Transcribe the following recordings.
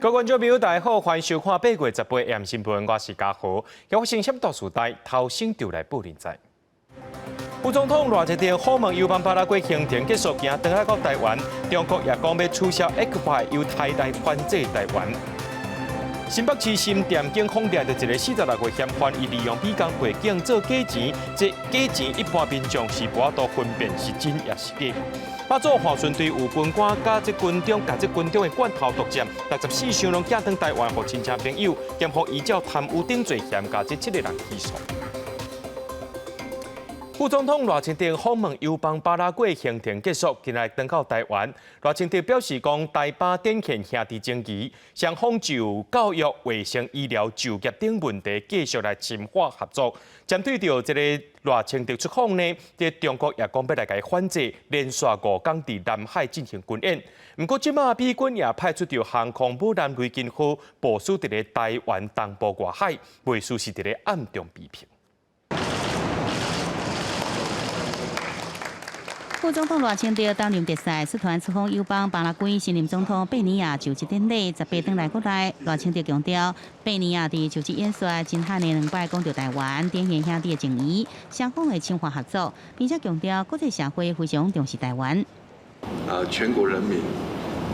各位觀眾朋友，大家好，歡迎收看8月18 AM 新聞，我是嘉豪。發生啥物大事代，頭先就來報恁知。副總統賴清德訪問友邦巴拉圭行程結束，今轉來到台灣，中國也講欲取消 ECFA 由台來反制台灣。新北市新店警方掠著一个46歲嫌犯，伊利用美工背景做假錢，這假錢一般民眾是無法度分辨是真抑是假。馬祖帆船隊有軍官佮這軍中，共這軍中的罐頭毒箭，64箱攏寄轉台灣，予親戚朋友，檢方依照貪污等罪嫌，共這七个人起訴。副總統賴清德訪問友邦巴拉圭行程結束，今日轉到台灣。賴清德表示講，台巴展現兄弟情誼，雙方就教育、衛生、醫療、就業等問題繼續來深化合作。針對著這個賴清德出訪呢，這中國也講欲來共伊反制，連續5工佇南海進行軍演。毋過這馬美軍也派出著航空母艦雷根號部署佇咧台灣東部外海，袂輸是佇咧暗中比拼。副總統賴清德擔任特使，率團出訪友邦巴拉圭，新任總統貝尼亞就職典禮，18轉來國內。賴清德強調，貝尼亞佇就職演說真罕的兩擺講著台灣，展現兄弟的情誼，雙方會深化合作，並且強調國際社會非常重視台灣。啊，全國人民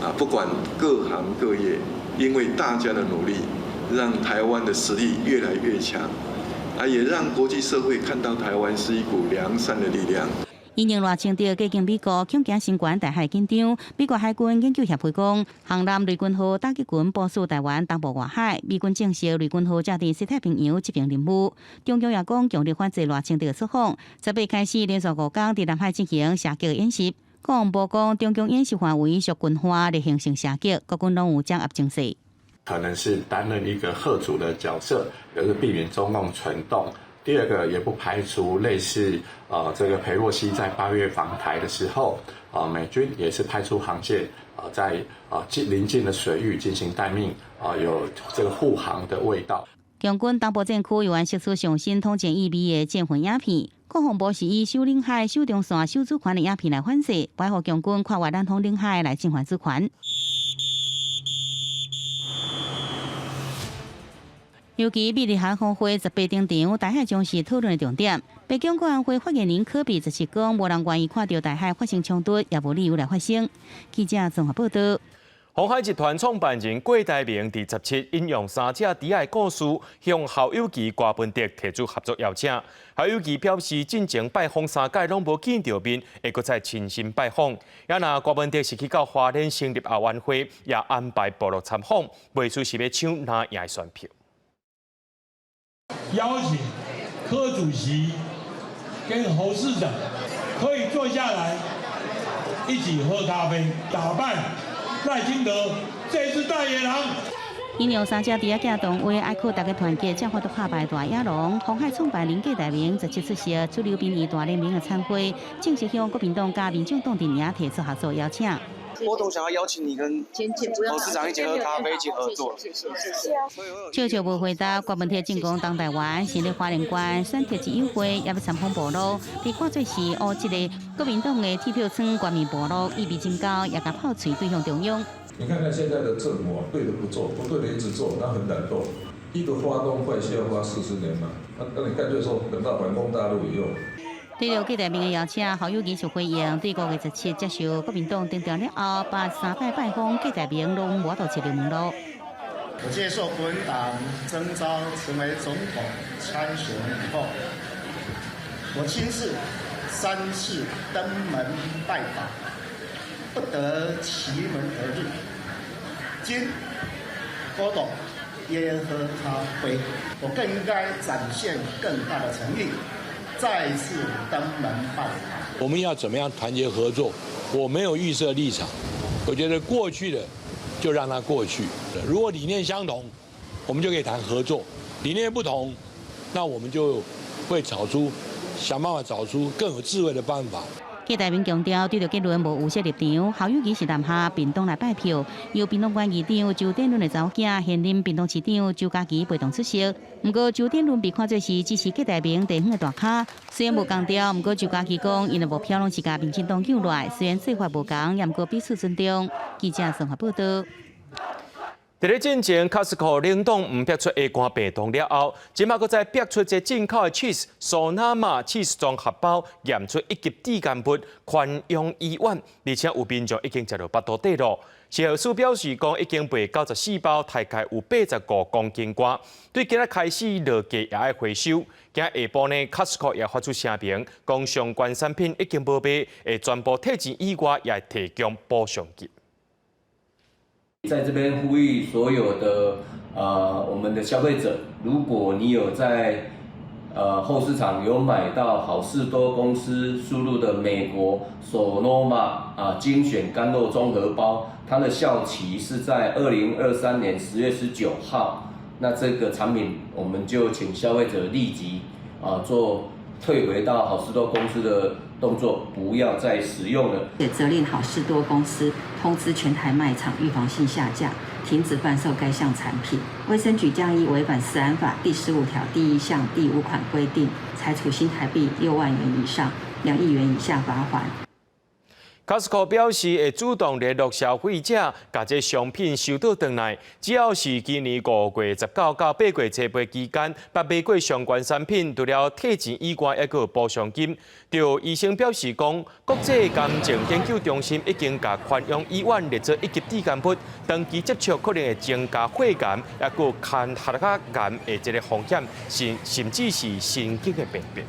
啊，不管各行各業，因為大家的努力，讓台灣的實力越來越強，啊，也讓國際社會看到台灣是一股良善的力量。因應賴清德過境美國，恐驚新冠台海緊張。美國海軍研究協會講，航艦雷根號打擊群部署台灣東部外海，美軍證實雷根號正佇西太平洋執行任務。中共也講強力反制賴清德出訪，18開始連續5工佇南海進行射擊演習。國防部講，中共演習範圍屬軍事例行性射擊，國軍攏有掌握情勢。可能是擔任一個嚇阻的角色，也是避免中共蠢動。第二個也不排除類似，這個裴洛西在8月訪台的時候，美軍也是派出航艦，在近鄰近的水域進行待命，有這個護航的味道。共軍東部戰區猶原釋出上新統戰意味的戰訓影片，國防部是以守領海、守中線、守主權的影片來反制，維護共軍跨越南方領海來侵犯主權。尤其美日韓峰會18登場，台海將是討論的重點。白宮國安會發言人柯比就是講，無人願意看著台海發生衝突，也無理由來發生。記者綜合報道。鴻海集團創辦人郭台銘佇17引用三隻豬仔的故事，向侯友宜、柯文哲提出合作邀請。侯友宜表示，進前拜訪三擺攏無見著面，會閣再親身拜訪。也若柯文哲是去到花蓮成立後援會，也安排部落參訪，袂輸是欲搶藍營的選票。邀請柯主席跟侯市長可以坐下來一起喝咖啡，打敗賴清德這隻大野狼。引用三隻豬仔寄動畫，愛靠大家團結，才法度拍敗大野狼。鴻海創辦人郭台銘17出席主流民意大聯盟的餐會，正式向國民黨佮民眾黨陣營提出合作邀請。郭董想要邀請你跟侯市長一起喝咖啡，一起合作。笑笑無回答，郭文鐵進攻東台灣，成立花蓮縣選特級優惠，也欲參訪部落，被看做是烏這个國民黨的鐵票倉關面部落，意味真高，也共炮喙對向中央。你看看現在的政府，對的不做，不對的一直做，那很懶惰。一個花東快需要花40年嘛？那你乾脆說等到反攻大陸以後。對著郭台銘的邀請，侯友宜就回應，對5月17接受國民黨徵召了後，捌三擺拜訪郭台銘，攏無法度切入門路。我接受國民黨徵召成為總統參選以後，我親自三次登門拜訪，不得其門而入。今郭董約喝咖啡，我更應該展現更大的誠意。再次登門拜訪。我們要怎麼樣團結合作？我沒有預設立場，我覺得過去的就讓它過去。如果理念相同，我們就可以談合作；理念不同，那我們就會找出想辦法找出更有智慧的辦法。郭台銘強調，對著結論無預設立場。侯友宜是南下屏東來拜票，由屏東縣議長周典倫的查某囝，現任屏東市長周佳琪陪同出席。毋過周典倫被看做是支持郭台銘地方的大咖，雖然無仝調，毋過周佳琪講，𪜶的目標攏是共民進黨救落來，雖然做法無仝，也毋過彼此尊重。記者綜合報道。佇咧進前，Costco 冷凍毋逼出 A 肝病毒了後，這馬閣再逼出這進口的 cheese Sonoma cheese 綜合包，驗出一級致癌物環氧乙烷，而且有民眾已經食著腹肚底咯。食藥署表示講，已經賣94包，大概有85公斤外。對今仔開始落架也愛回收。今下晡呢，Costco 也發出聲明，講相關產品已經無賣，會全部退錢以外，也會提供補償金。在這邊呼籲所有的我們的消費者，如果你有在後市場有買到好市多公司輸入的美國索諾瑪啊精選乾肉綜合包，它的效期是在2023年10月19號，那這個產品我們就請消費者立即啊做退回到好市多公司的動作，不要再使用了。也責令好市多公司通知全台賣場預防性下架，停止販售該項產品。衛生局將依違反食安法第15條第1項第5款規定，裁處新台幣6萬元以上2億元以下罰鍰。 Costco 表示會主動聯絡消費者，共這商品收倒轉來。只要是今年5月19到8月初八期間，捌買過相關產品，除了退錢以外，還閣有補償金。就醫生表示講，國際癌症研究中心已經共環氧乙烷列做一級致癌物，長期接觸可能會增加血癌，抑閣肝下頜癌的這個風險，甚至是神經的病變。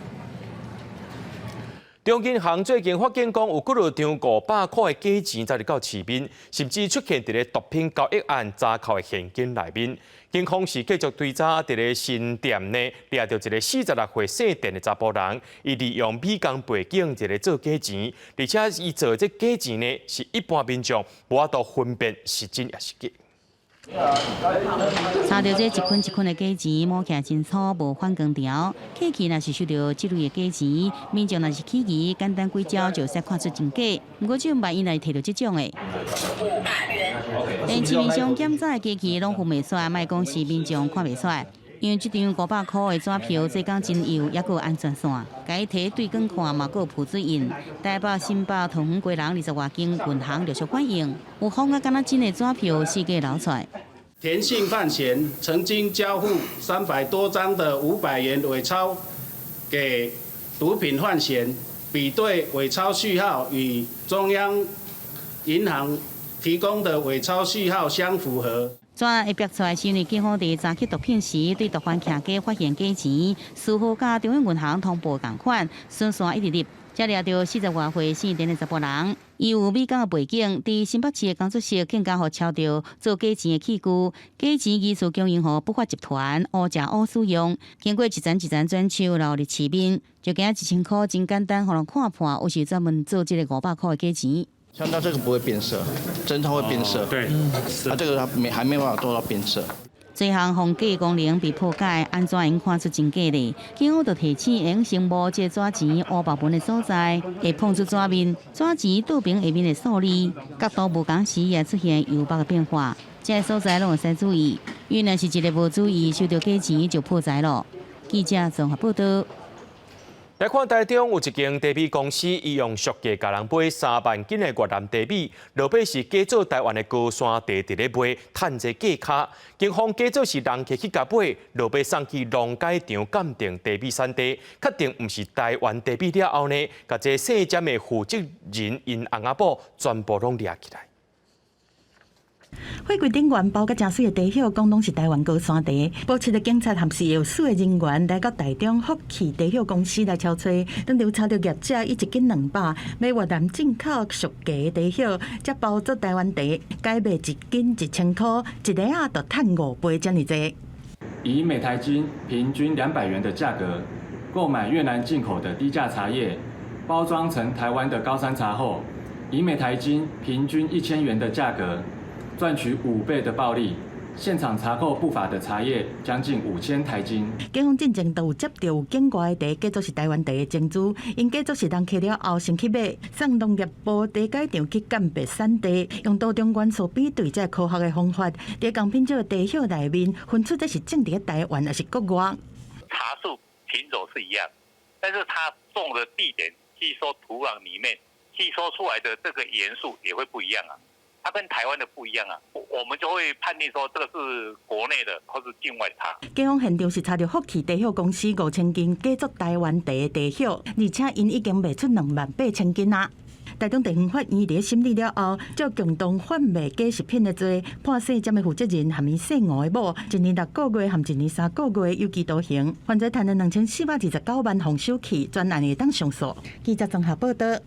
中央銀行最近發現講，有幾落張500箍的假錢走入到市面，甚至出現佇咧毒品交易案查扣的現金內面。警方是繼續追查佇咧新店呢，掠著一个46歲姓鄭的查埔人，伊利用美工背景一个做假錢，而且伊做這假錢呢，是一般民眾無法度分辨是真抑是假。查著這一捆一捆的假錢，摸起來真粗，無反光條。過去若是收著這類的假錢，民眾若是起疑，簡單幾招就會使看出真假。毋過這萬一若是提著這種的，連市面上檢查的機器攏分袂出來，莫講是民眾看袂出來。因為這張500箍的紙票做工真幼，抑閣有安全線，共伊提對光看嘛，閣有浮水印。台北、新北、桃園、基隆20外間銀行陸續反映，有仿啊，敢若真的紙票四界流出來。田姓范閒曾經交付300多張的500元偽鈔給毒品販賢，比對偽鈔序號與中央銀行提供的偽鈔序號相符合。紙會逼出來，是因為警方佇查緝毒品時，對毒販徛家發現假錢，事後佮中央銀行通報仝款，順線一直入，才掠著40外歲姓田的查埔人。伊有美工的背景，佇新北市的工作室更加予抄著做假錢的器具，假錢疑似供應予不法集團烏食烏使用，經過一層一層轉手流入市面，就驚1000箍真簡單，予人看破，有是專門做這个500箍的假錢。像它這個不會變色，真鈔會變色。對，它這個它沒還沒辦法做到變色。這項防假功能被破解，按怎會看出真假咧？警方就提醒，會用先摸這個紙錢烏白紋的所在，會碰觸紙面，紙錢倒爿下面的數字，角度無仝時也出現油墨的變化，這个所在攏會使注意，因為若是一个無注意，收著假錢就破財囉。記者綜合報道。來看台中有一間茶米公司，伊用俗價共人買3萬斤的越南茶米，落尾是假做台灣的高山茶佇咧賣，趁這價差。警方假做是人客去共買，落尾送去農改場鑑定茶米產地，確定毋是台灣茶米了後呢，共這姓詹的負責人𪜶翁仔某全部攏掠起來。貨櫃頂懸包甲誠媠的茶葉，講攏是台灣高山茶。保持的警察和食藥署的人員來到台中福氣茶葉公司來敲揣，當時查著業者以1斤200買越南進口俗價茶葉，才包做台灣茶，改賣1斤1000箍，一禮仔就趁5倍遮爾濟。以每台斤平均200元的價格購買越南進口的低價茶葉，包裝成台灣的高山茶後，以每台斤平均1000元的價格賺取5倍的暴利。現場查扣不法的茶葉將近5000台斤。警方進前都有接著有境外的茶，假做是台灣茶的情資，𪜶假做是人客了後先去買，送農業部茶改場去鑑別產地，用多種元素比對這科學的方法，佇仝品種的茶葉內面分出這是種佇台灣抑是國外。茶樹品種是一樣，但是它種的地點吸收土壤裡面吸收出來的這個元素也會不一樣啊。它跟台灣的不一樣啊，我們就會判定說這個是國內的或是境外茶。警方現場是查著福氣茶葉公司5000斤假作台灣茶的茶葉，而且𪜶已經賣出28,000斤啊。台中地方法院佇審理了後，照共同販賣假食品的罪，判姓詹的負責人和伊姓吳的某一年6個月和一年3個月有期徒刑，犯罪趁了2429萬封收去，專案會當上訴。記者綜合報道。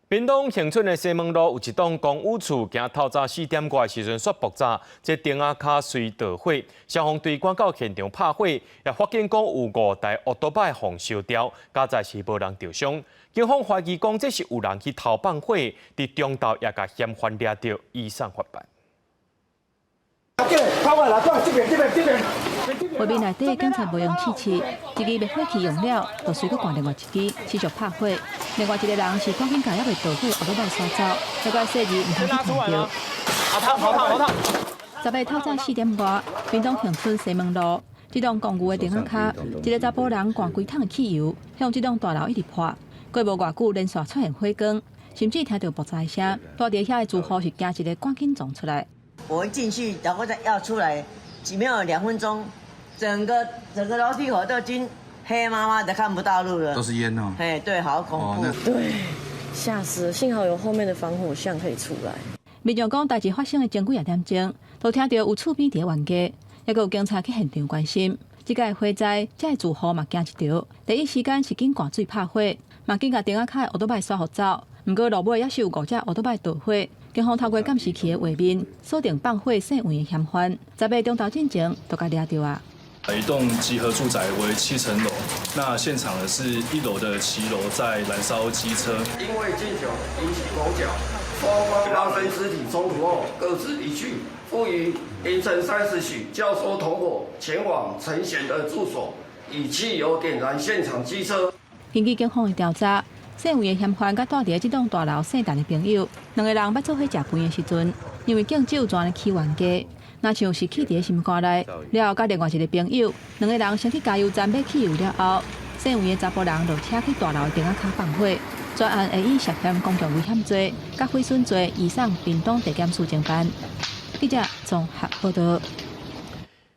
屏東恆春的西門路有一棟公寓厝，今透早4點外的時陣煞爆炸，這燈仔跤隨著火，消防隊趕到現場拍火，也發現講有五台烏多擺予燒掉，佳哉是無人著傷。警方懷疑講這是有人去偷放火，佇中晝也共嫌犯掠著，移送法辦。畫面內底警察無閒試試，一支滅火器用了，就隨閣換另外一支持續拍火。另外一个人是趕緊共猶未著火，烏托擺徙走，這個細字毋通去碰著。好燙，好燙，好燙！10日透早4點外，屏東恆春西門路這棟公寓的燈仔跤，一个查埔人灌規桶的汽油，向這棟大樓一直潑。過無偌久，連續出現火光，甚至聽著爆炸聲。蹛佇遐的住戶是驚一个，趕緊衝出來。我一進去，然後再要出來，沒有2分鐘，整個樓梯口都已經黑麻麻的，看不到路了。都是煙哦。嘿，對，好恐怖。對，嚇死了！幸好有後面的防火巷可以出來。民眾講，代誌發生的前幾仔點鐘，都聽著有厝邊佇咧冤家，猶閣有警察去現場關心。這個火災，這个住戶嘛驚一著，第一時間是緊灌水拍火，嘛緊共燈仔跤的烏托擺徙予走。毋過路尾猶是有五隻烏托擺著火，警方透過監視器的畫面鎖定放火姓黃的嫌犯，10日中晝進前就共掠著啊。一棟集合住宅為7層樓，那現場呢是一樓的騎樓在燃燒機車。因為敬酒引起口角，雙方發生肢體衝突後各自離去，復於凌晨3時許教唆同夥前往陳賢的住所，以汽油點燃現場機車。根據警方的調查，姓黃的嫌犯佮蹛佇這棟大樓姓陳的朋友，兩个人捌做伙食飯的時陣，因為敬酒轉來起冤家，若像是氣佇心肝內，了後佮另外一个朋友，兩个人先去加油站買汽油了後，姓黃的查埔人落車去大樓的燈仔跤放火，專案會以涉嫌公共危險罪、佮毀損罪移送屏東地檢署偵辦。記者綜合報道。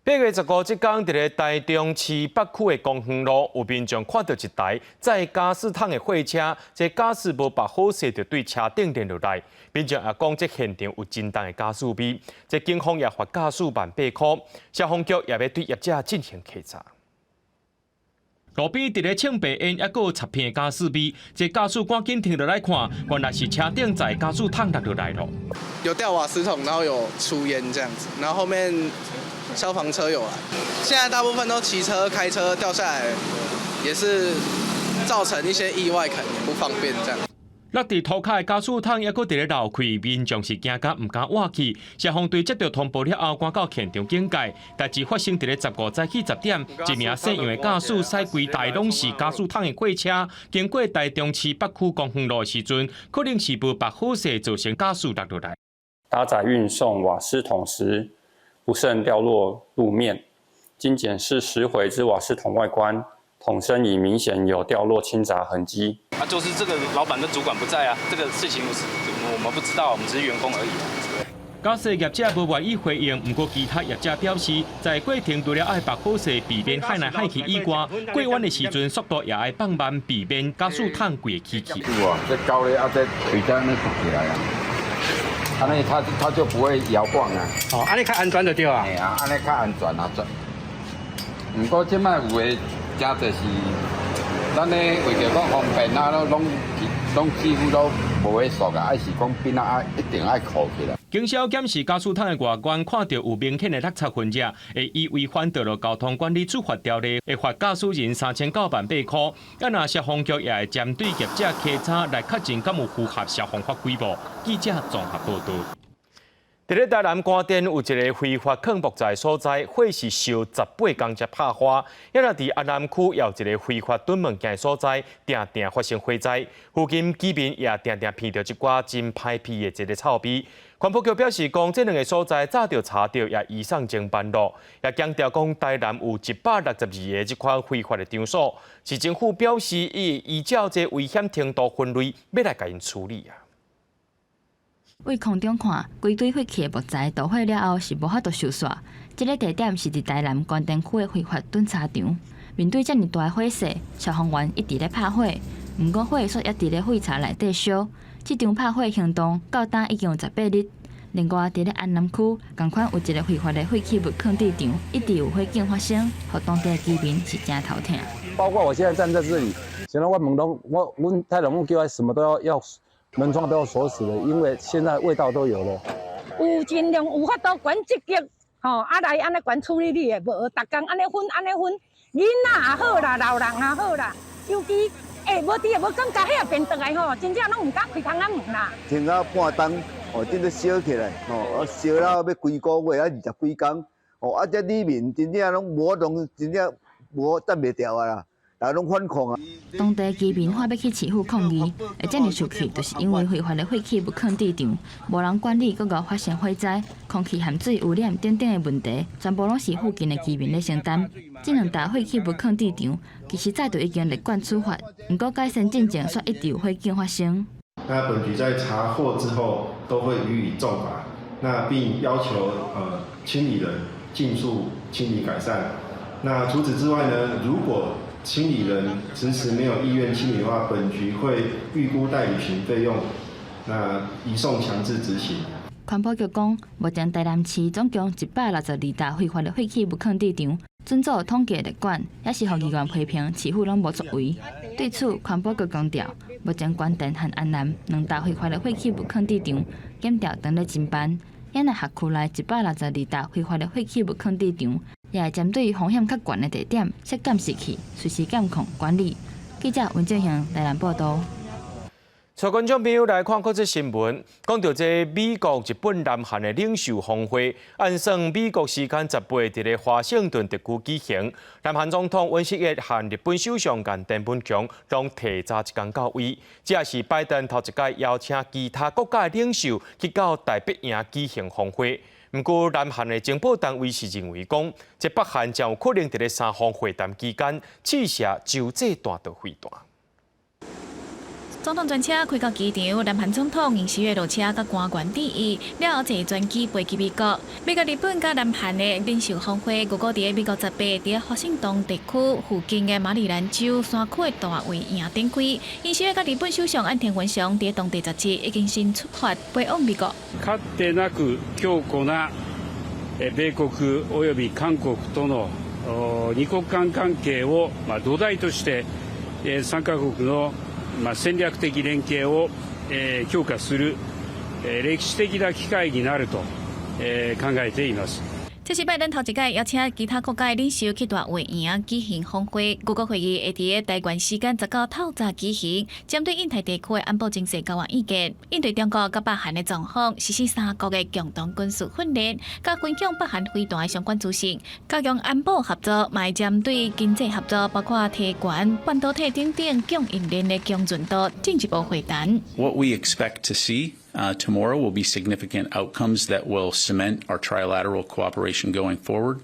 8月15這工，佇咧台中市北區的公園路，有民眾看著一台載家私桶的貨車，這家私無縛好勢，就對車頂連落來。民眾也講，這現場有真重的家私味，這警方也罰駕駛18,000塊，消防局也欲對業者進行稽查。路邊佇咧衝白煙，猶閣有插片的家私味，這駕駛趕緊停落來看，原來是車頂載家私桶落落來囉。有掉瓦斯桶，然後有出煙這樣子，然後後面消防車有來。現在大部分都騎車、開車掉下來，也是造成一些意外，可能也不方便這樣。落佇塗跤的家私桶，猶閣佇咧漏氣，民眾是驚甲毋敢倚去。消防隊接到通報了後，趕到現場警戒。代誌發生佇咧15早起10點，一名姓楊的駕駛駛規台攏是家私桶的貨車，經過台中市北區公園路的時陣，可能是無縛好勢，造成家私落落來。搭載運送瓦斯桶時，不慎掉落路面。經檢視拾回之瓦斯桶外觀，桶身已明顯有掉落傾砸痕跡。啊，就是這個老闆跟主管不在啊，這個事情我們不知道，我們只是員工而已。家私業者無願意回應，毋過其他業者表示，在過程除了愛縛好勢，避免害來害去以外，過彎的時陣速度也愛放慢，避免家私桶規个起去。是啊，這高咧啊，這腿這樣拔起來啊，按呢它就不會搖晃啊。哦，按呢較安全就對啊。嘿啊，按呢較安全啊。毋過這擺有的誠濟是，咱咧為著講方便啊，攏幾乎都無咧束啊，還是講邊仔愛一定愛扣起來。經銷檢視家私桶的外觀，看著有明顯的落插痕跡，會依違反道路交通管理處罰條例，會罰駕駛人3900,000八塊。啊，若消防局也會針對業者稽查來確認敢有符合消防法規無。記者綜合報導。佇咧台南關店有一个非法囥木材所在，火是燒18工才拍花。抑若佇安南區也有一个非法囤物件的所在，定定發生火災。附近居民也定定鼻著一寡真歹鼻的這个臭味。環保局表示講，這兩个所在早就查著，也移送偵辦囉。也強調講，台南有162个這款非法的場所。市政府表示，伊會依照這危險程度分類，欲來共𪜶處理啊。對空中看，規堆廢棄的木材導火了後是無法度收煞。這个地點是佇台南關田區的非法躉柴場。面對遮爾大的火勢，消防員一直咧拍火，毋過火煞猶佇咧廢柴內底燒。這場拍火行動到今已經有18日。另外，佇咧安南區，仝款有一个非法的廢棄物囥置場，一直有火警發生，予當地居民是誠頭疼。包括我現在站在這裡，現在我門攏我阮太太叫我什麼都要要門窗都要鎖死的，因為現在味道都有了。有盡量有法度懸積極，吼啊來按呢懸處理你的，無逐工按呢薰按呢薰，囡仔也好啦，老人也好啦，尤其無佇會無感覺彼個變轉來吼，真正攏毋敢開窗仔門啦。停到半冬，哦，真正燒起來，吼，啊燒了欲幾个月，啊20幾工，哦，啊這裡面真正攏無攏真正無擋袂牢啊啦，大家攏反抗啊。當地居民話欲去市府抗議，會遮爾生氣，就是因為非法的廢棄物囥置場，無人管理，閣閣發生火災、空氣含水污染等等的問題，全部攏是附近的居民咧承擔。這兩棟廢棄物囥置場，其實早就已經列管處罰，毋過改善進前，煞一直有火警發生。那本局在查獲之後，都會予以重罰，那並要求清理人盡速清理改善。那除此之外呢，如果清理人遲遲沒有意願清理的話，本局會預估代履行費用，那移送強制執行。環保局講，目前台南市總共162棟非法的廢棄物囥置場，準做統計列管，也是予議員批評市府攏無作為。對此，環保局強調，目前關田和安南兩棟非法的廢棄物囥置場檢調當咧偵辦，也若轄區內162棟非法的廢棄物囥置場，也會針對風險較懸的地點設監視器，隨時監控管理。記者溫正興台南報導。帶觀眾朋友來看國際新聞，講到這美國、日本、南韓的領袖峰會，按算美國時間18佇咧華盛頓特區舉行。南韓總統尹錫悅和日本首相岸田文雄攏提早一工到位，這也是拜登頭一擺邀請其他國家的領袖去到大本營舉行峰會。毋過，南韓的情報單位是認為講，這北韓將有可能佇咧三方會談期間試射洲際彈道飛彈。總統專車開到機場，南韓總統尹錫悅落車佮官員致意，了後坐專機飛去美國。美國、日本佮南韓的領袖峰會，預估佇美國十八佇華盛頓地區附近的馬里蘭州山區的大衛營展開。尹錫悅佮日本首相岸田文雄佇當地17已經先出發飛往美國。かつてなく強固な米國及び韓國との二國間関係を土台として3カ國の戦略的連携を強化する歴史的な機會になると考えています。這是拜登頭一擺邀請其他國家的領袖去大衛營舉行峰會。預估會議會佇台灣時間19透早舉行，針對印太地區的安保情勢交換意見，應對中國佮北韓的狀況，實施三國的共同軍事訓練，佮分享北韓飛彈的相關資訊，加強安保合作，嘛會針對經濟合作，包括提懸半導體等等供應鏈的強韌度進一步會談。 What we expect to see tomorrow will be significant outcomes that will cement our trilateral cooperation going forward.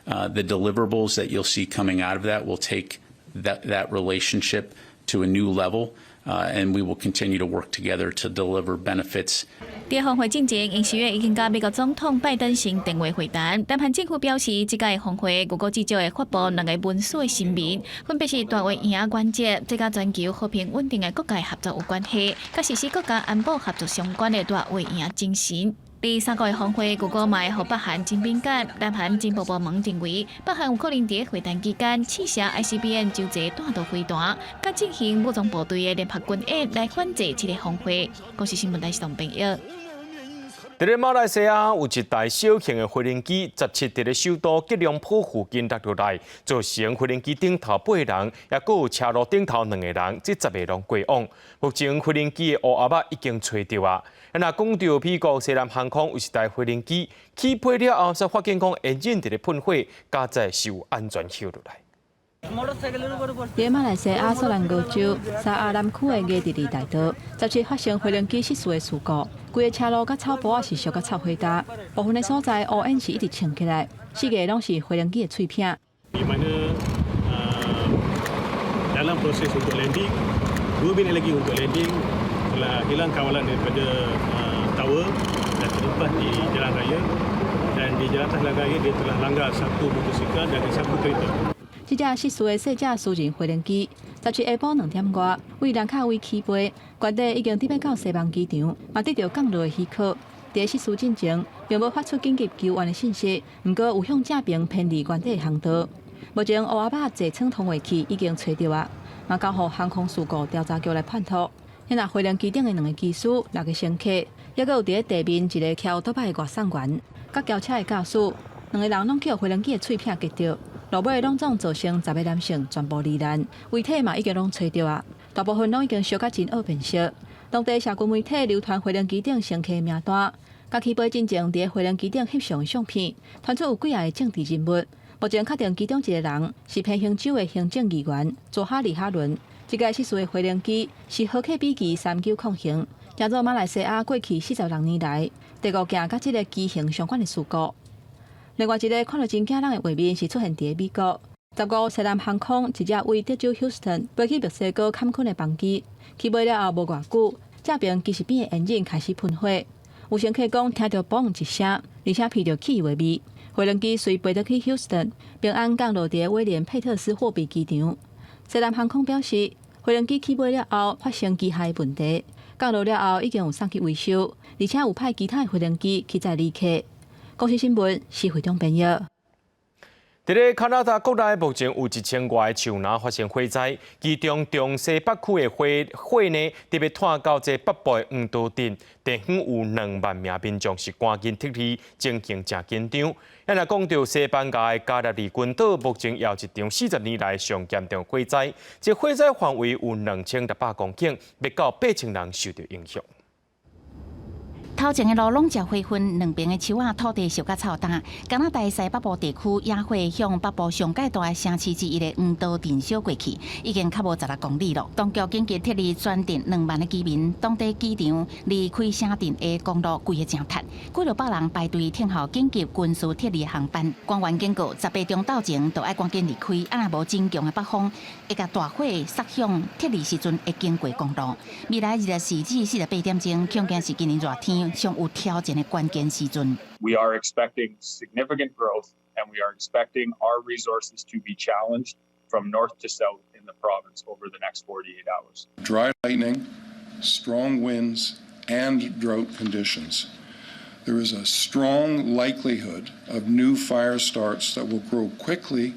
The deliverables that you'll see coming out of that will take that relationship to a new level, and we will continue to work together to deliver benefits. 佇峰會進前，尹錫悅已經佮美國總統拜登先電話會談。南韓政府表示，這屆峰會預估至少會發布兩个文書的聲明，分別是大衛營原則，這佮全球和平穩定的國際合作有關係，佮實施國家安保合作相關的大衛營精神。第三國的峰會，預估嘛會予北韓真敏感。南韓情報部門認為，北韓有可能佇會談期間試射 ICBM 洲際彈道飛彈，佮進行武裝部隊的聯合軍演來反制這个峰會。公視新聞台是董編譯。佇咧馬來西亞有一台小型的飛行機，17佇咧首都吉隆坡附近落落來，造成飛行機頂頭八人，抑閣有車路頂頭兩個人，這10个攏過往。目前飛行機的烏盒仔已經揣著啊。若講著美國西南航空有一台飛行機起飛了後，才發現講引擎佇咧噴火，佳哉是有安全翕落來。佇馬來西亞雪蘭莪州沙阿南區的雅治利大道，17發生飛行機失事的事故，規个車路佮草埔仔是燒甲臭火焦，部分的所在烏煙是一直衝起來，四界攏是飛行機的碎片。 Di mana dalam proses untuk landing, 2 minit lagi untuk landing telah hilang kawalan daripada Tower dan terlibat di jalan raya dan di jalan jalan raya dia telah langgar satu motosikal dan satu kereta. 這架失事的細隻私人飛行機，17下晡2點外，為蘭卡威起飛，原地已經準備到西望機場，嘛得著降落的許可。佇失事進前，並無發出緊急求援的信息，毋過有向正爿偏離原底的航道。目前烏鴉仔座艙通話器已經揣著啊，嘛交予航空事故調查局來判脫。遐若飛行機頂的兩個機師、六個乘客，猶閣有佇咧地面一个騎歐多擺的外送員，佮轎車的駕駛，兩个人攏予飛行機的碎片擊著，落尾攏總造成10個男性全部罹難，遺體嘛已經攏揣著啊，大部分攏已經燒甲真僫變色。當地社群媒體流傳飛行機頂乘客名單，佮起飛進前佇咧飛行機頂翕相的相片，傳出有幾仔個政治人物。目前確定其中一個人是彭亨州的行政議員佐哈里哈倫。這架失事的飛行機是荷客比奇390型，成做馬來西亞過去46年來第五件佮這个機型相關的事故。另外一个看著真驚人的畫面是出現佇咧美國，15西南航空一隻為德州休斯頓飛去墨西哥坎昆的班機，起飛了後無偌久，正爿機翼邊的引擎開始噴火，有乘客講聽著嘣一聲，而且鼻著汽油的味。飛行機隨飛倒去休斯頓，平安降落佇威廉佩特斯霍比機場。西南航空表示，飛行機起飛了後發生機械問題，降落了後已經有送去維修，而且有派其他的飛行機去載旅客。公視新聞，施惠中編譯。佇咧加拿大國內，目前有1000外个樹林發生火災，其中中西北區的火火呢，特別湠到這北部的黃刀鎮，地方有2萬名民眾是趕緊撤離，情形誠緊張。啊，若講著西班牙的加納利群島，目前也有一場40年來上嚴重火災，這火災範圍有2600公頃，欲到8000人受著影響。頭前的路攏食灰分，兩邊的樹仔土地燒甲臭焦。加拿大西北部地區野火向北部上蓋大的城市之一的黃刀鎮燒過去，已經較無16公里了。當局緊急撤離全鎮2萬个居民，當地機場離開城鎮的公路規个誠塞，幾落百人排隊等候緊急軍事撤離航班。官員警告，18鐘鬥前就愛趕緊離開，啊若無真強的北風會共大火殺向撤離時陣會經過公路。未來24至48點鐘，恐驚是今年熱天上有挑戰的關鍵時陣。 We are expecting significant growth, and we are expecting our resources to be challenged from north to south in the province over the next 48 hours. Dry lightning, strong winds, and drought conditions. There is a strong likelihood of new fire starts that will grow quickly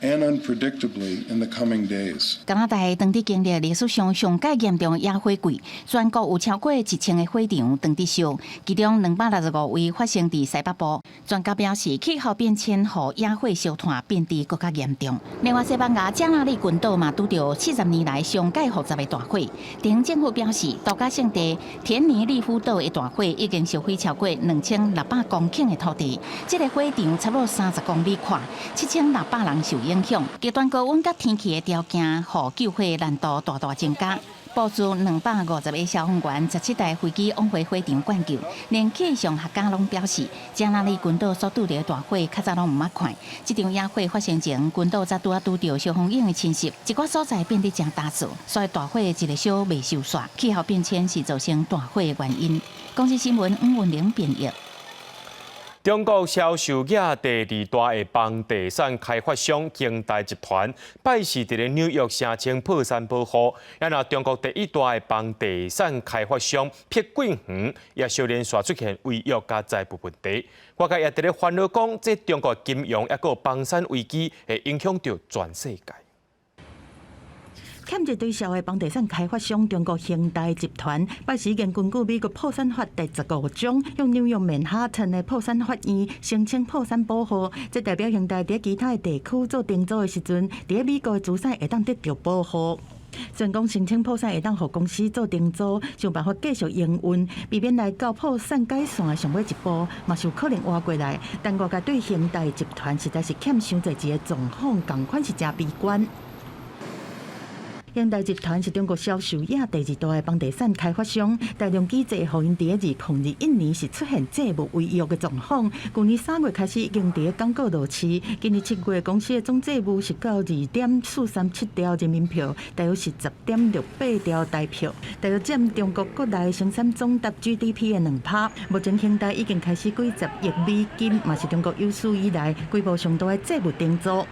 and unpredictably in the coming days. 加拿大當地經歷歷史上上蓋嚴重的野火季，全國有超過1000個火場當佇燒，其中265位發生佇西北部。專家表示，氣候變遷予野火燒炭變得閣較嚴重。另外，西班牙加那利群島嘛拄著40年來上蓋複雜的大火。地方政府表示，度假勝地田尼利夫島的大火已經燒毀超過2600公頃的土地，這个火場差不多30公里寬，7600人受影響。極端高溫佮天氣的條件，予救火難度大大增加。部署250個消防員、17台飛機往回火場灌救，連氣象學家攏表示，加那利群島所拄著的大火，較早攏毋捌看。這場野火發生前，群島才拄仔拄著小風湧的侵襲，一寡所在變得誠焦燥，所以大火一个燒袂收煞。氣候變遷是造成大火的原因。公視新聞黃文玲編譯。中國銷售額第二大的房地產開發商恆大集團，拜四佇咧紐約聲稱破產保護。啊若中國第一大的房地產開發商碧桂園也相連續出現違約佮債務問題。外界也佇咧煩惱講，這中國金融抑閣房產危機會影響著全世界。欠一堆數的房地產開發商中國恆大集團，拜四已經根據美國破產法第15章，向紐約曼哈頓的破產法院申請破產保護。這代表恆大佇其他的地區做重組的時陣，佇美國的資產會當得著保護。雖然講申請破產會當予公司做重組，想辦法繼續營運，避免來到破產解散的上尾一步，嘛是有可能活過來。但外界對恆大集團實在是欠傷濟錢的狀況，仝款是誠悲觀。恒大集團是中國銷售額第二大的房地產開發商，大量舉債，予𪜶佇2021年是出現債務違約的狀況。舊年3月開始已經佇咧廣告落市，今年7月公司的總債務是到2.437兆人民幣，大約是10.68兆台票，大約佔中國國內生產總值 GDP 的2%。目前恒大已經開始幾十億美金，嘛是中國有史以來規模上大的債務重組。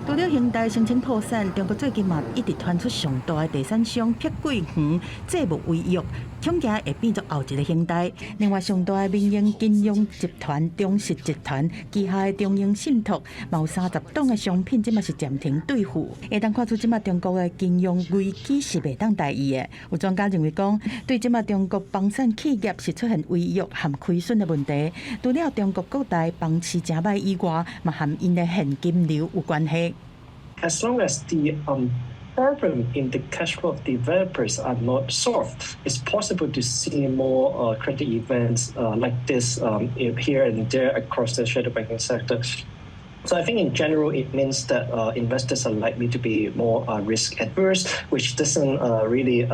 除了恒大申請破產，中國最近嘛一直傳出上大的地產商碧桂園債務違約，恐驚會變做後一個恒大。另外，上大的民營金融集團中實集團旗下的中盈信託，嘛有30檔的商品，這馬是暫停兌付。會當看出這馬中國的金融危機是袂當大意的。有專家認為講，對這馬中國房產企業是出現違約和虧損的問題，除了中國國內房市誠䆀以外，嘛和𪜶的現金流有關係。 As long as the problem in the cash flow of developers are not solved, it's possible to see more credit events like this here and there across the shadow banking sector. So I think in general it means that investors are likely to be more risk adverse, which doesn't really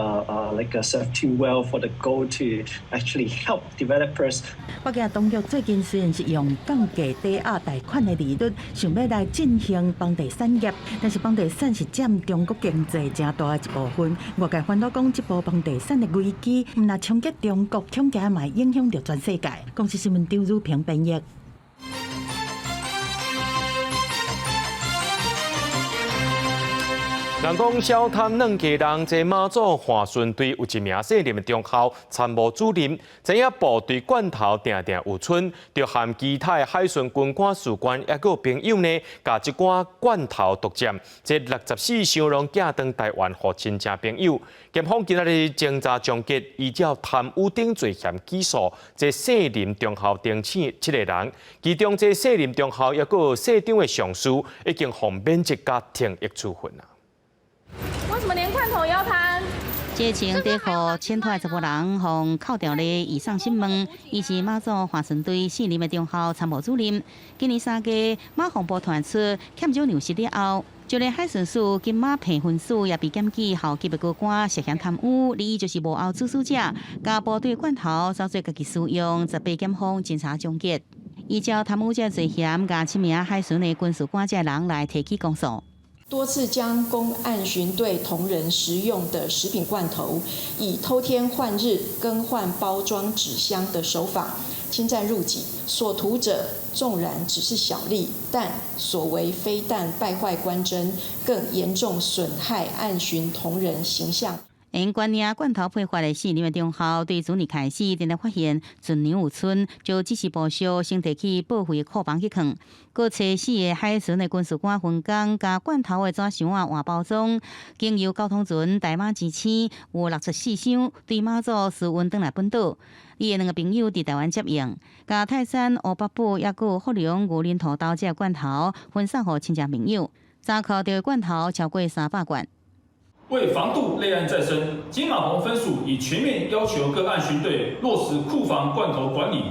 like serve too well for the gold to actually help developers. 北京當局最近雖然是用降低抵押貸款的利率，想欲來振興房地產業，但是房地產是佔中國經濟誠大的一部分。外界煩惱講，這波房地產的危機，毋但衝擊中國，恐驚嘛會影響著全世界。公視新聞張如平編譯。人講小貪軟家人，這馬祖華順隊有一名姓林的中校參謀主任，知影部隊罐頭定定有賰，就和其他的海巡軍官士官抑閣有朋友呢，共這寡罐頭獨佔，這64箱攏寄轉台灣予親戚朋友。檢方今仔日偵查終結，依照貪污等罪嫌起訴，這姓林中校等七個人，其中這姓林中校抑閣有社長的上司已經予免職佮停役處分啊。為什麼連罐頭也要貪？這穿短褲淺脫的查埔人，予扣牢咧，以上審問，伊是馬祖華順隊姓林的中校參謀主任。今年3月，馬防部傳出欠少糧食了後，就連海巡署金馬澎分署也被檢舉校級的高官涉嫌貪污，利益就是幕後主使者，共部隊罐頭當做家己私用，就被檢方偵查終結。依照貪污這罪嫌，共七名海巡的軍事官這人來提起公訴。多次將供岸巡隊同仁食用的食品罐頭，以偷天換日、更換包裝紙箱的手法侵佔入己，所圖者縱然只是小利，但所為非但敗壞官箴，更嚴重損害岸巡同仁形象。因關領罐頭批發的姓林的中校，對去年開始，定定發現存糧有賰，就指示部屬先提去報廢庫房去囥。閣揣四个海巡的軍事官分工，共罐頭的紙箱仔換包裝，經由交通船台馬之星有64箱，對馬祖私運轉來本島。伊的兩個朋友佇台灣接應，共泰山烏北埔抑閣有福隆牛奶塗豆這罐頭分送予親戚朋友，查扣著的罐頭超過300罐。為防杜類案再生，金馬澎分署已全面要求各岸巡隊落實庫房罐頭管理，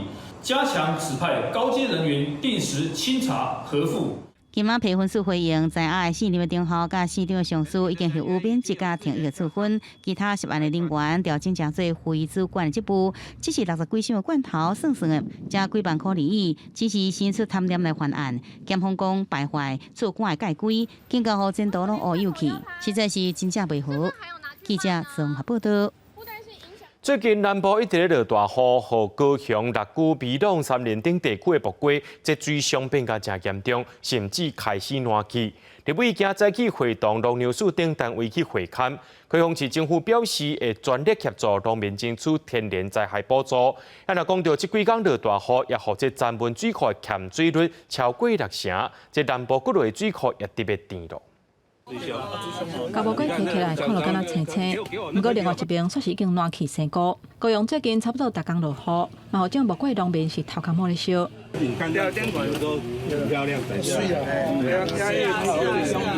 加強指派高階人員定時清查核付。金馬澎分署回應，在押的姓林的中校佮社長的上司已經予免職佮停役處分，其他涉案的人員調整成做非主管的職務，只是60幾箱的罐頭算算的，才幾萬塊而已，只是生出貪念來犯案。檢方講敗壞做官的界規，警告予前途攏烏有去，實在是真正袂好。記者綜合報道。最近南部一直咧落大雨，予高雄、六龜、美濃、杉林等地區的木瓜，這水傷變甲誠嚴重，甚至開始爛去。立委今早起會同農糧署等單位去會勘，高雄市政府表示會全力協助農民爭取天然災害補助。啊，若講著這幾工落大雨，也予這曾文水庫的鹹水率超過6成，這南部國內水庫也特別甜囉。共木瓜提起來，看著敢若青青，毋過另外一邊煞是已經爛去生菇。高雄最近差不多逐工落雨，嘛予種木瓜農民是頭殼毛咧燒。你看這都很漂亮，是啊，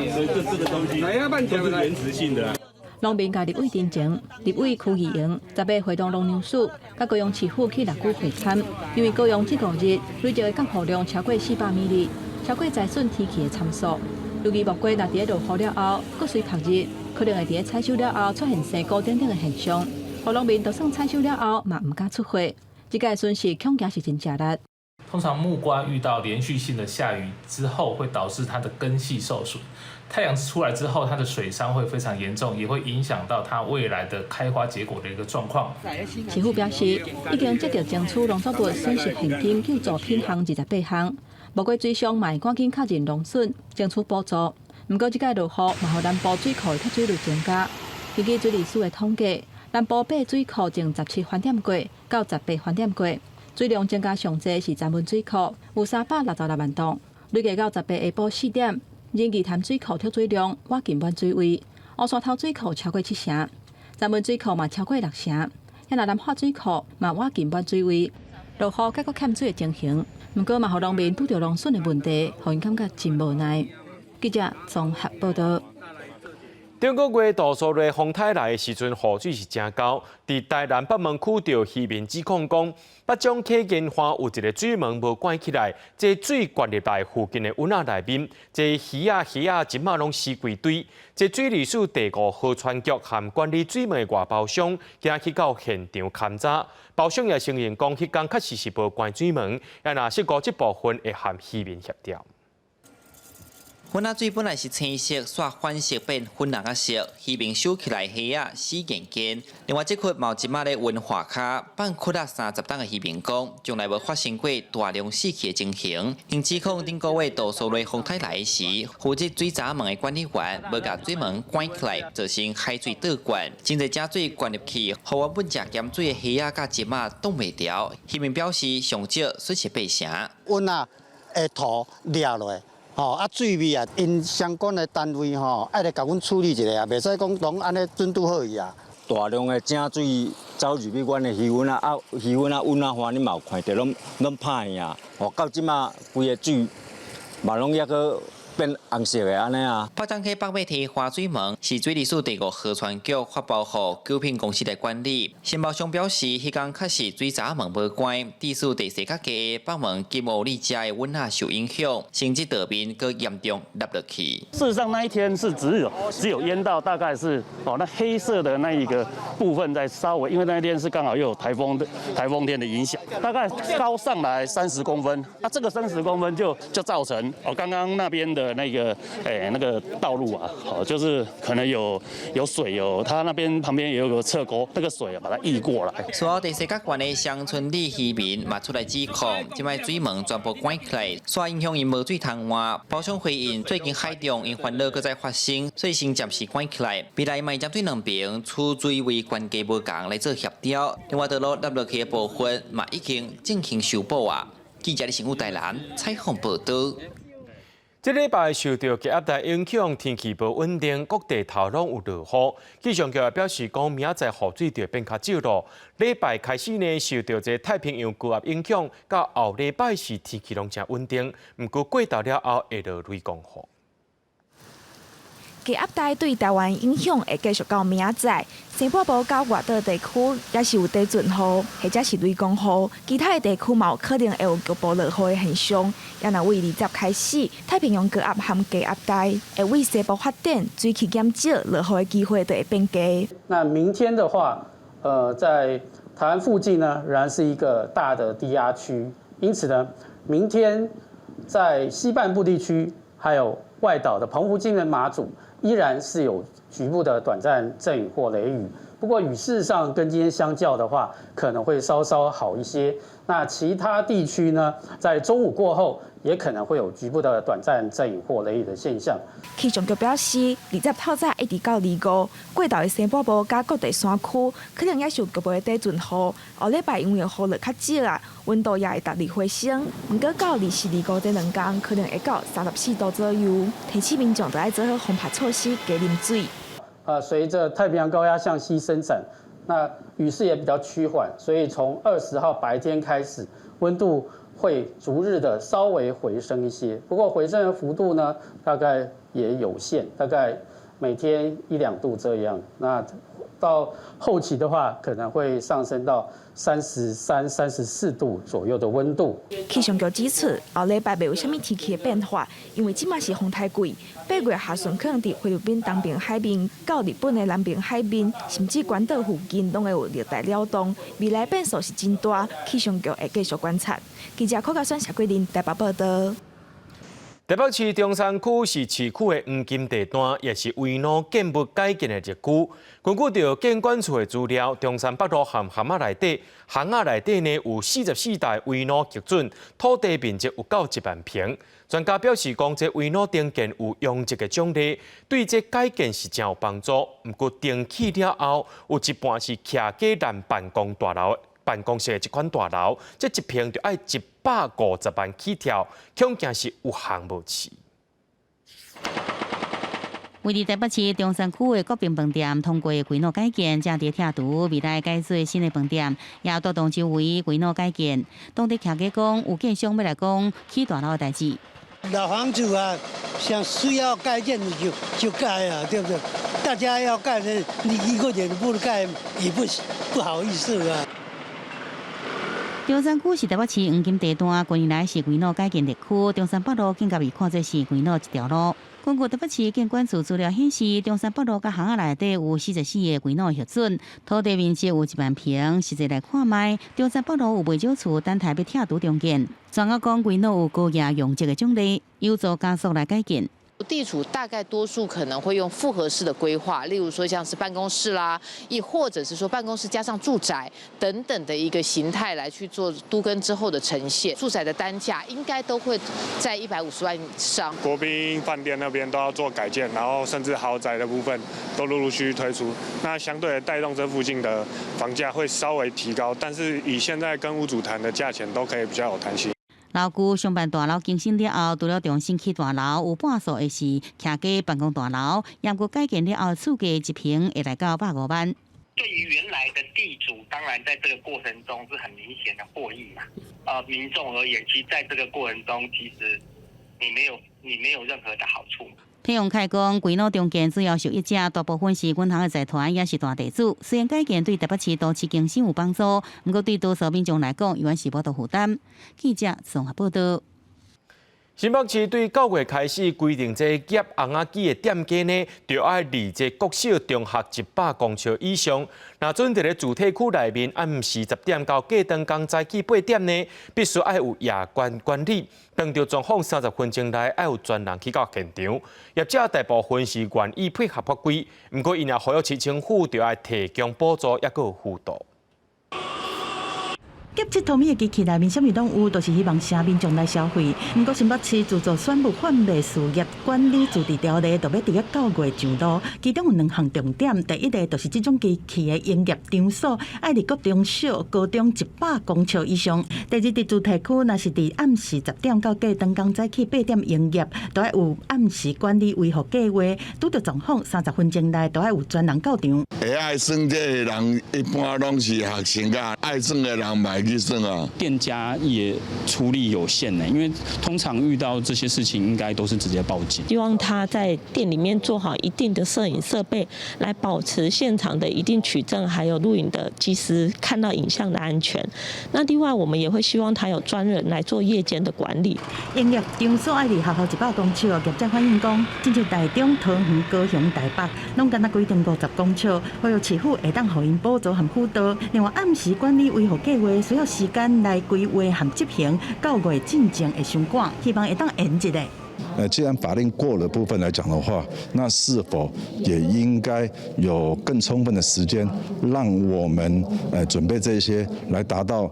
所以這個東西都是原質性的。農民共立委陳情，立委區議員10日會同農糧署，佮高雄市府去六龜會勘，因為高雄這5日累積的降雨量超過400毫米，超過災損天氣的參數。尤其木瓜若佇咧落雨了後，閣隨曝日，可能會佇咧採收了後出現生菇等等的現象，予農民就算採收了後嘛毋敢出貨，這個損失恐驚是真正大。通常木瓜遇到連續性的下雨之後，會導致它的根系受損。太陽出來之後，它的水傷會非常嚴重，也會影響到它未來的開花結果的一個狀況。市府表示，已經積極爭取農作物損失現金救助品項28項，木瓜水商嘛會趕緊確認農損，爭取補助。毋過，這擺落雨嘛，予南部水庫的蓄水率增加。根據水利署的統計，南部8水庫從17翻點過到18翻點過，水量增加上濟是三溫水庫，有366萬噸，累計到18下晡4點，仁義潭水庫蓄水量倚近滿水位，烏山頭水庫超過七成，三溫水庫嘛超過六成，抑若南化水庫嘛倚近滿水位。落雨解決欠水的情形，毋過嘛，予農民拄著農損的問題，予𪜶感覺真無奈。記者綜合報道。頂個月杜蘇芮風颱來的時陣，雨水是誠厚。佇台南北門區著漁民指控講，北掌溪煙花有一个水門無關起來，這水灌入來附近的塭仔內面，這魚仔蝦仔這馬攏死規堆。這水利署第五河川局和管理水門的外包商，今去到現場勘查，包商也承認講，彼工確實是無關水門，也若失誤這部分會和漁民協調。粉仔水本來是青色，煞反色變粉紅仔色，漁民收起來蝦仔死堅堅。另外，這窟嘛有一馬咧溫化跤，放窟仔30冬的漁民講，從來無發生過大量死去的情形。𪜶指控頂個月杜蘇芮風颱來時，負責水閘門的管理員無共水門關起來，造成海水倒灌，真濟井水灌入去，予原本食鹹水的蝦仔佮鯽仔擋袂牢。漁民表示，上少損失八成。塭仔的土掠落。吼啊，水位啊，𪜶相關的單位吼，愛來共阮處理一下啊，袂使講攏按呢準拄好去啊。大量的井水走入去阮的漁塭仔啊，漁塭仔塭仔花，你嘛有看著攏攏歹去啊！吼，到這馬規个水嘛攏猶閣變紅色的按呢啊。北漳溪北尾堤花水門是水利署第五河川局發包予九品公司來管理。承包商表示，彼工確實水閘門無關，致使地勢較低北門金湖里遮的塭仔受影響，甚至道面閣嚴重凹落去。事實上，那一天是只有淹到大概是哦，那黑色的那一個部分在稍微，因為那一天是剛好又有颱風天的影響，大概高上來30公分，那這個三十公分就造成哦，剛剛那邊的那個那個道路啊，好，就是可能有水有，它那邊旁邊也有個側溝，那個水啊把它溢過來。所有地勢較懸的鄉村里漁民嘛出來指控，這擺水門全部關起來，煞影響𪜶無水通換。包商回應，最近海中𪜶煩惱閣再發生，所以先暫時關起來。未來嘛會針對兩邊取水位懸低無仝來做協調。另外，道路凹落去的部分嘛已經進行修補啊。記者李新武台南採訪報導。這禮拜受著低壓帶影響，天氣無穩定，各地頭攏有落雨。氣象局也表示講，明仔載雨水就會變較少囉。禮拜開始呢，受著這太平洋高壓影響，到後禮拜四天氣攏誠穩定。毋過過晝了後會落雷公雨。低壓帶對台灣影響會繼續到明仔載，西半部佮外島地區也是有短陣雨，或者是雷公雨，其他的地區嘛有可能會有局部落雨的現象。也若對20開始，太平洋高壓和低壓帶會對西部發展，水汽減少，落雨的機會就會變低。那明天的話，在台灣附近呢，仍然是一個大的低壓區，因此呢，明天在西半部地區，還有外島的澎湖、金門、馬祖，依然是有局部的短暫陣雨或雷雨，不過雨勢上跟今天相較的話，可能會稍稍好一些。那其他地區呢，在中午過後也可能會有局部的短暫陣雨或雷雨的現象。氣象局表示，20透早一直到25，過晝的西半部佮各地山區可能也是有局部的短陣雨。後禮拜因為雨落較少啊，溫度也會逐日回升。毋過到24、25這兩工，可能會到34度左右。提醒民眾著愛做好防曬措施，加啉水。隨着太平洋高壓向西伸展，那雨勢也比較趨緩，所以從20號白天開始，溫度會逐日的稍微回升一些。不過回升的幅度呢，大概也有限，大概每天一兩度這樣。那到後期的話，可能會上升到33、34度左右的溫度。氣象局指出，後禮拜袂有啥物天氣的變化，因為這馬是風台季，8月下旬可能佇菲律賓東邊海面到日本的南邊海面，甚至關島附近，攏會有熱帶擾動。未來變數是真大，氣象局會繼續觀察。記者柯家選、謝桂林台北報道。台北市中山區是市區的黃金地段，也是危老建物改建的熱區。根據著建管處的資料，中山北路和巷仔內底，巷仔內底呢有44台危老核准，土地面積有到1萬坪。專家表示講，這危老重建有容積的獎勵，對這改建是真有幫助。毋過重起了後，有一半是徛家爛辦公大樓。辦公室的這款大樓，這一坪就愛150萬起跳，恐驚是有行無市。位佇台北市中山區的國賓飯店通過危老改建，正佇拆除未來改做新的飯店，也帶動周圍危老改建。當地徛家講，有建商欲來講起大樓的代誌。老房子啊，想需要改建就蓋啊，對不對？大家要蓋的，你一個人不蓋也不好意思啊。中山區是台北市黃金地段，近年來是危老改建熱區。中山北路更共被看作是危老一條路。根據台北市建管處資料顯示，中山北路佮巷仔內底有44個危老核准，土地面積有1萬坪。實際來看覓，中山北路有袂少厝等待欲拆除重建。專家講，危老有高額容積的獎勵，有助加速來改建。地主大概多數可能會用複合式的規劃，例如說像是辦公室啦，亦或者是說辦公室加上住宅等等的一個形態來去做都更之後的呈現。住宅的單價應該都會在150萬以上。國賓飯店那邊都要做改建，然後甚至豪宅的部分都陸陸續續推出，那相對的帶動這附近的房價會稍微提高，但是以現在跟屋主談的價錢都可以比較有彈性。樓區商辦大樓更新了後，除了重新起大樓，有半數會是徛家辦公大樓。毋過改建了後，厝價一坪會來到150萬。對於原來的地主，當然在這個過程中是很明顯的獲益嘛。民眾而言，其實在這個過程中，其實你沒有任何的好處。天永開講，危老重建主要受益者大部分是銀行的財團，也是大地主。雖然改建對台北市都市更新有幫助，毋過對多數民眾來講，猶原是無多負擔。記者綜合報道。新北市對9月開始規定，這夾甕仔機的店家呢，著愛離這國小、中學100公尺以上。若準佇咧住宅區內面，暗時10點到隔頓工早起8點呢，必須愛有夜間管理。當著狀況30分鐘內，愛有專人去到現場。業者大部分是願意配合法規，毋過𪜶也呼籲市政府著愛提供補助，抑閣有輔導。夾佚佗物的機器內面，啥物攏有，都是希望城民眾來消費。毋過新北市自助選物販賣事業管理自治條例，就欲佇咧9月上路。其中有兩項重點，第一個就是這種機器的營業場所，愛離國中小、高中100公尺以上。第二，佇住宅區，若是佇暗時10點到隔頓工早起8點營業，都愛有暗時管理維護計劃。拄著狀況，30分鐘內都愛有專人到場。會愛耍這个人，一般攏是學生佮愛耍的人嘛會去耍啊。店家也出力有限呢，因為通常遇到這些事情，應該都是直接報警。希望他在店裡面做好一定的攝影設備，來保持現場的一定取證，還有錄影的即時看到影像的安全。那另外，我們也會希望他有專人來做夜間的管理。營業場所愛離學校100公尺，業者反映講，親像台中、桃園、高雄、台北，攏干焦規定50公尺，呼籲市府會當予𪜶補助和輔導。另外，暗時管理維護計劃需要時間來規劃和執行，9月進前會傷趕，希望會當延一下。既然法令過了部分來講的話，那是否也應該有更充分的時間，讓我們準備這些，來達到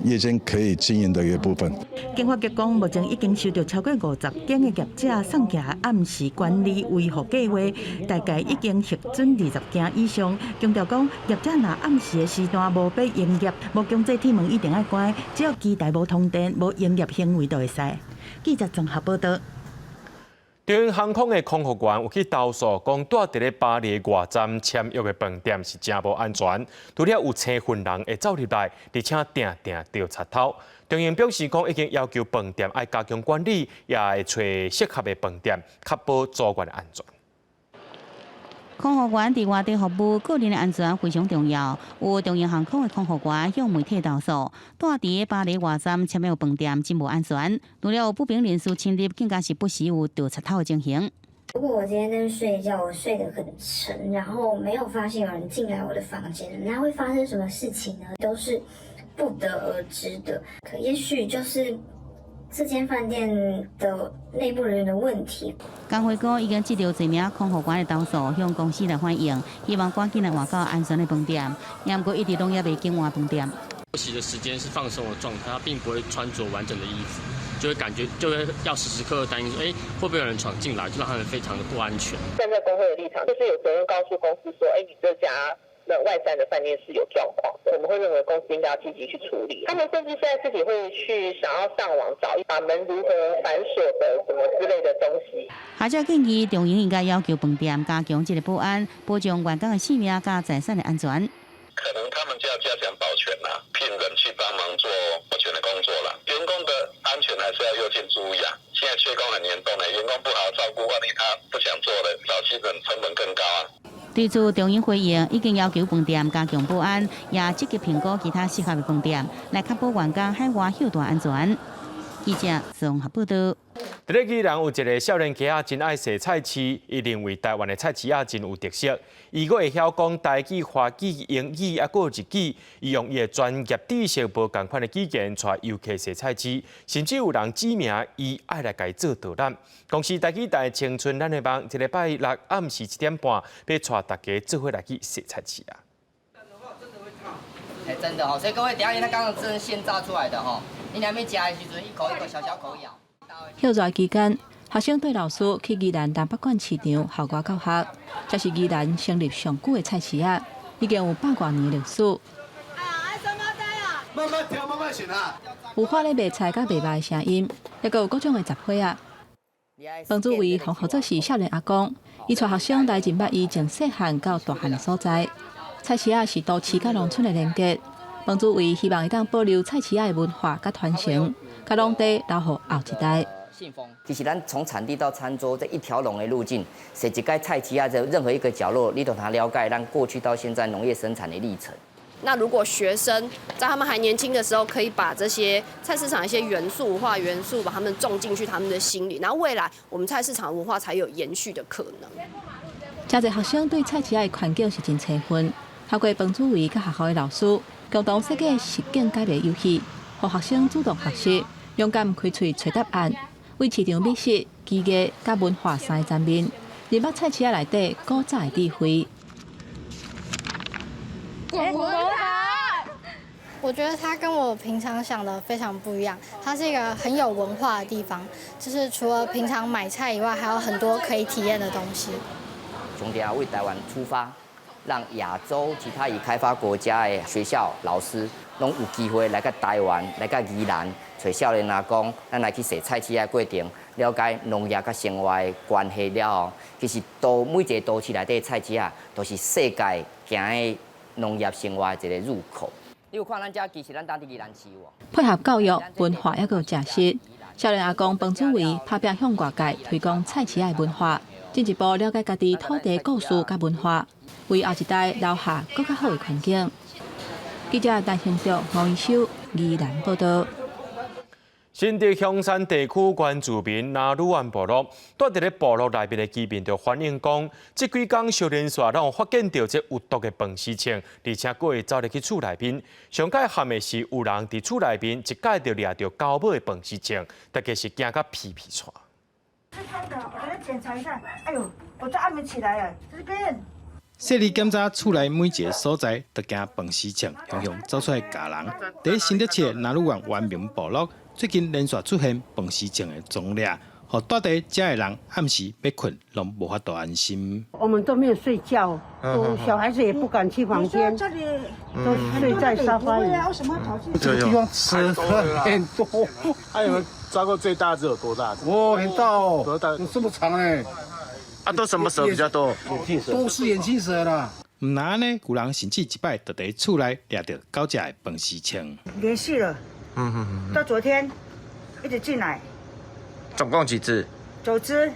夜間可以經營的一個部分？經發局講，目前已經收到超過50間的業者送寄暗時管理維護計劃，大概已經核准20間以上。強調講，業者若暗時的時段無欲營業，無強制鐵門一定愛關，只要機台無通電、無營業行為就會使。記者綜合報道。長榮航空的空服員有去投訴，講蹛佇咧巴黎外站簽約的飯店是誠無安全，除了有青雲人會走入來，而且定定著賊偷。長榮表示講，已經要求飯店愛加強管理，也會揣適合的飯店，確保組員的安全。空服員佇外地服務，個人的安全非常重要。有長榮航空的空服員向媒體投訴，蹛佇巴黎外站前面有飯店，真無安全。除了有不明人士侵入，更加是不時有盜賊頭的情形。如果我今天在睡覺，我睡得很沉，然後沒有發現有人進來我的房間，那會發生什麼事情呢？都是不得而知的。可也許就是這間飯店的內部人員的問題。工會講已經接到濟名空服員的投訴，向公司來反映，希望趕緊來換到安全的飯店。毋過一直攏猶未更換飯店。休息的時間是放鬆的狀態，他並不會穿着完整的衣服，就會感覺就會要時時刻刻擔心說，哎，會不會有人闖進來，就讓他們非常的不安全。站在工會的立場，就是有責任告訴公司說，哎，你這家的外站的飯店是有狀況，我們會認為公司應該要積極去處理。他們甚至現在自己會去想要上網找把門如何反鎖的什麼之類的東西。學者建議長榮應該要求飯店加強這個保安，保障員工的性命佮財產的安全。可能他們就要加強保全啦，聘人去幫忙做保全的工作啦。員工的安全還是要優先注意啊。現在缺工很嚴重咧，員工不好照顧，萬一他不想做了，找新人成本更高啊。對此，長榮回應已經要求飯店加強保安，也積極評估其他適合的飯店，來確保員工海外歇蹛安全。記者綜合報道。佇咧宜蘭有一个少年家仔真愛踅菜市，伊認為台灣的菜市仔真有特色。伊閣會曉講台語、華語、英語，抑閣有日語。伊用伊的專業知識、無仝款的語言，帶遊客踅菜市，甚至有人指名伊愛來共伊做導覽。公視台語台青春咱的夢，這禮拜六暗時7點半，欲帶大家做伙來去踅菜市啊！哎，真的哦，所以各位，等下他剛剛真現炸出來的吼，你還沒食的時陣，一口一口小小口咬。歇熱期間，學生綴老師去宜蘭南北管市場校外教學，這是宜蘭成立上久的菜市仔，已經有百外年歷史。慢慢挑，慢慢選啊！有販咧賣菜佮賣肉的聲音，抑閣有各種的雜貨仔。彭祖維予號做是少年阿公，伊帶學生來認捌伊從細漢到大漢的所在。菜市仔是都市佮農村的連結。彭祖維希望會當保留菜市仔的文化佮傳承，共農地留予後一代。其實咱從產地到餐桌這一條龍的路徑，踅一个菜市仔的任何一個角落，你都通了解咱過去到現在農業生產的歷程。那如果學生在他們還年輕的時候，可以把這些菜市場一些元素、文化元素，把他們種進去他們的心裡，然後未來我們菜市場文化才有延續的可能。誠濟學生對菜市仔的環境是真青分，透過彭祖維佮學校的老師共同設計實境解謎遊戲，予學生主動學習，勇敢開喙揣答案，為市場美食、技藝佮文化三个層面，認捌菜市仔內底古早的智慧。滾塔，我覺得它跟我平常想的非常不一樣。它是一個很有文化的地方，就是除了平常買菜以外，還有很多可以體驗的東西。從這為台灣出發，讓亞洲其他已開發國家的學校老師攏有機會來到台灣，來到宜蘭，揣少年阿公，咱來去踅菜市仔過程，了解農業佮生活的關係了後，其實都每一個都市內底菜市仔，都是世界行的農業生活的一個入口。你有看咱遮其實咱當地宜蘭市無？配合教育、文化，抑閣有食食，少年阿公彭祖維拍拚向外界推廣菜市仔的文化，進一步了解家己土地故事佮文化，為後一代留下閣較好的環境。記者陳興卓、吳一修，宜蘭報道。新竹香山地區原住民那魯灣部落，蹛佇咧部落內面的居民就反映講，這幾工相連紲攏有發現著這有毒的飯絲蟲，而且閣會走入去厝內面。上蓋慘的是，有人佇厝內面一擺就掠著九尾的飯絲蟲，大家是驚甲皮皮剉。我給他檢查一下，哎呦，我這按不起來啊，這邊。細膩檢查厝內每一个所在，都驚飯絲蟲雄雄走出來咬人。佇新竹市那魯灣原民部落，最近連續出現飯絲蟲的蹤掠，予蹛佇遮的人暗時欲睏攏無法度安心。我們都沒有睡覺，都小孩子也不敢去房間，都睡在沙發裡。這個地方蛇很多，還有抓過最大隻有多大？哦，很大哦，多大？有這麼長嘞。啊，都什麼蛇比較多？眼鏡蛇，都是眼鏡蛇啦。毋但按呢，有人甚至一擺就佇厝內掠著九隻的飯絲蟲。連續了，到昨天一直進來。總共幾隻？九隻。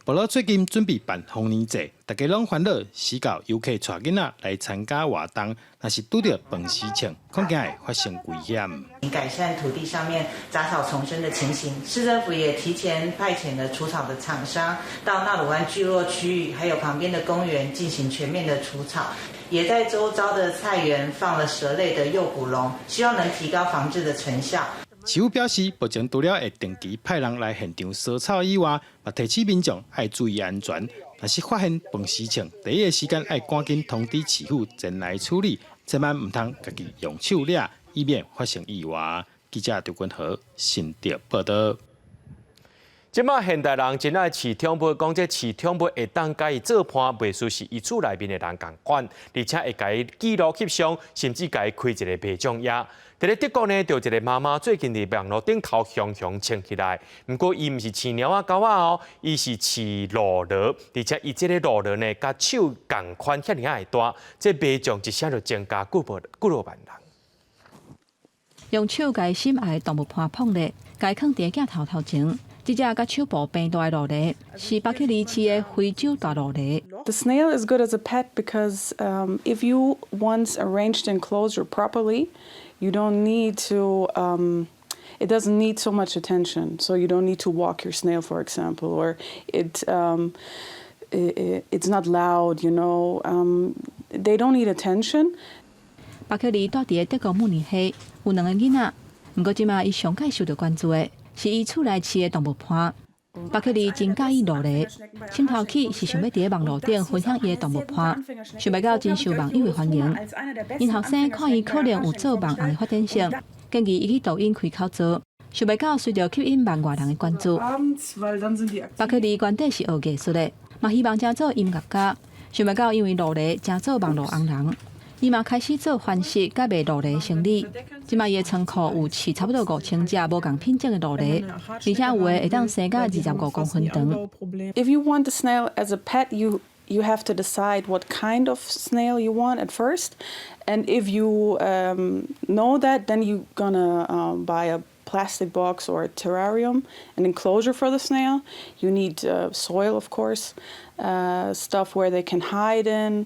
部落最近準備辦豐年祭，大家攏煩惱死到遊客帶囡仔來參加活動，若是拄著飯匙蟲，恐驚會發生危險。改善土地上面雜草叢生的情形，市政府也提前派遣了除草的廠商到納魯灣聚落區域，還有旁邊的公園進行全面的除草，也在周遭的菜園放了蛇類的誘捕籠，希望能提高防治的成效。市府表示，目前除了會定期派人來現場掃草以外，嘛提醒民眾愛注意安全。若是發現飯匙蟲，第一个時間愛趕緊通知市府前來處理，千萬毋通家己用手掠，以免發生意外。記者張君和新竹報導。這馬現代人真愛飼寵物，講這飼寵物會當共伊做伴，袂輸是伊厝內面的人仝款，而且會共伊記錄翕相，甚至共伊開一個賣獎頁。佇咧德國呢，就一個媽媽最近佇網路頂頭雄雄穿起來，毋過伊毋是飼貓仔狗仔哦，伊是飼鱸螺，而且伊這个鱸螺呢，佮手仝款遐爾仔大，這賣獎一聲就增加幾百幾落萬人。用手共心愛的動物伴碰咧，共伊囥佇鏡頭頭前。這隻佮手部平大的鱸螺是巴克利飼的非洲大鱸螺。 The snail is good as a pet because if you once arrange the enclosure properly, you don't need to. It doesn't need so much attention, so you don't need to walk your snail, for example, or it's not loud. They don't need attention. 巴克利住佇德國慕尼黑，有兩個囡仔，毋過這馬伊上蓋受著關注的是伊厝內飼的動物伴。巴克利真佮意鱸螺，心頭起是想欲佇網路頂分享伊的動物伴，想袂到真受網友的歡迎。𪜶後生看伊可能有做網紅的發展性，建議伊去抖音開口做，想袂到隨著吸引萬外人的關注。巴克利原底是學藝術的，嘛希望成做音樂家，想袂到因為鱸螺成做網路紅人。伊嘛開始做繁殖佮賣鱸螺生意，這馬伊的倉庫有飼差不多5000隻無仝品種的鱸螺，而且有的會當生到25公分長。 If you want a snail as a pet, you have to decide what kind of snail you want at first, and if you know that, then you gonna buy a plastic box or a terrarium, an enclosure for the snail. You need soil, of course, stuff where they can hide in,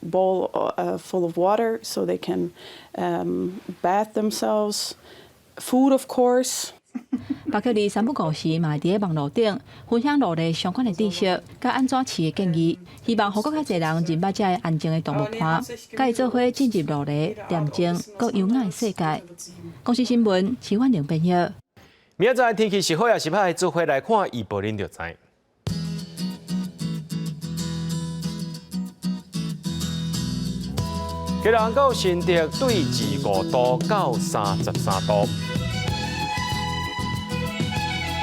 bowl full of water so they can bath themselves, food, of course. 巴克利三不五時嘛會佇咧網路頂分享鱸螺相關的知識，佮按怎飼的建議，希望予閣較濟人認捌這个安靜的動物伴，佮伊做伙進入鱸螺恬靜閣優雅的世界。公視新聞，徐婉玲編譯。明仔載天氣是好抑是歹，做伙來看預報，恁就知。基隆到新竹對25度到33度。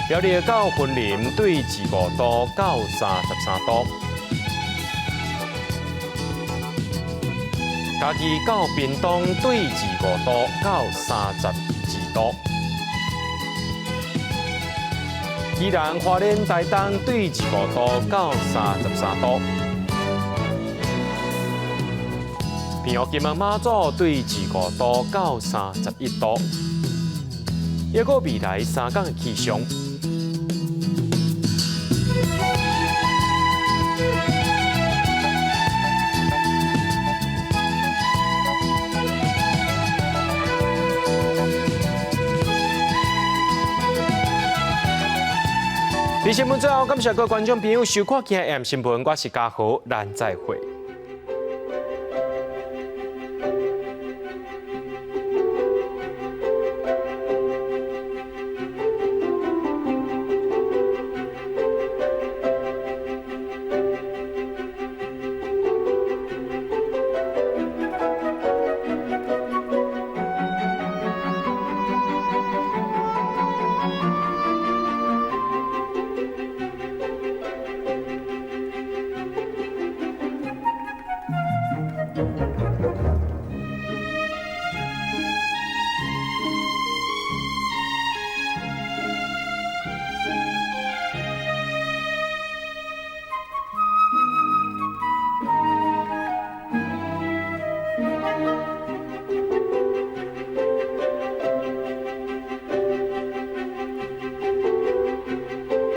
苗栗到雲林對25度到33度，嘉義到屏東對25度到32度，宜蘭花蓮台東對25度到33度，屏東金門馬祖對25度到31度，抑閣未來3工的氣象。佇新聞最後，感謝各位觀眾朋友收看今日 AM 新聞，我是嘉豪，咱再會。